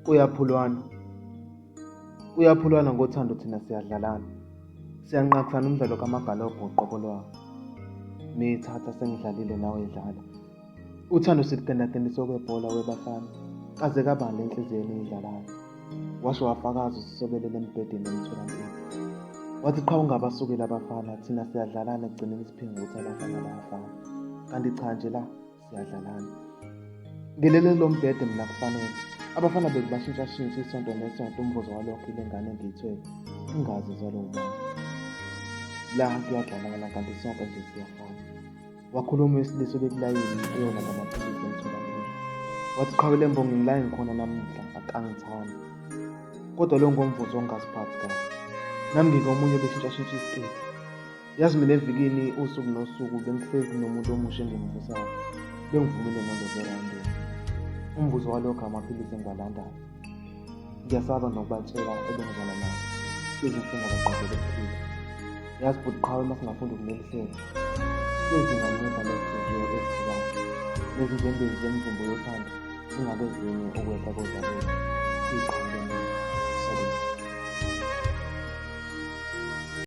Kuyaphulwana. Kuyaphulwana ngothando thina siyadlalana. Siyanqakisana umdlalo kamagalobho uqobo lwawo. Mithatha sengidlalile nawe dlala. Uthando silugendagendisa okwebhola webafana. Kaze kabani le nhliziyo eniyidlalayo. Washo wafakaza usisobelele embhedeni emtholampilo. Wathi qha ungabasukeli abafana thina siyadlalana ekugcineni siphinga ukuthi abafana bayafana. Kanti cha nje la siyadlalana. Ngilele lo mbhede mina kufanele. Abafana bekubashintshashintsha isonto nesonto umvuzo walokho ile ngane engiyithwele. Ingazi izalwa ubani. La kuyadlalana kanti sonke nje siyafana. Wakhuluma owesilisa obekulayini eyolanda amaphilisi emtholampilo. Wathi qhawe lembongi ngila engikhona namuhla akangithandi. Kodwa lo ngomvuzo ongaziphathi kahle. Nami ngingomunye obeshintshashintsha isiketi. Yazi mina evikini usuku nosuku bengihlezi nomuntu omusha engimvusayo. Bengivumile noloverandini. Umvuzo walokho amaphilisi engiwalandayo. Ngiyasaba nokubatshela ebengizwana nabo. Izinhlungu abaqedele ukuphila. Yazi bhuti qhawe uma singafunda ukuneliseka. Sezingancipha lezinhliziyo ezivukayo. Nezinyembezi zemvumbo yothando zingabe zinye ukwehla kozalo.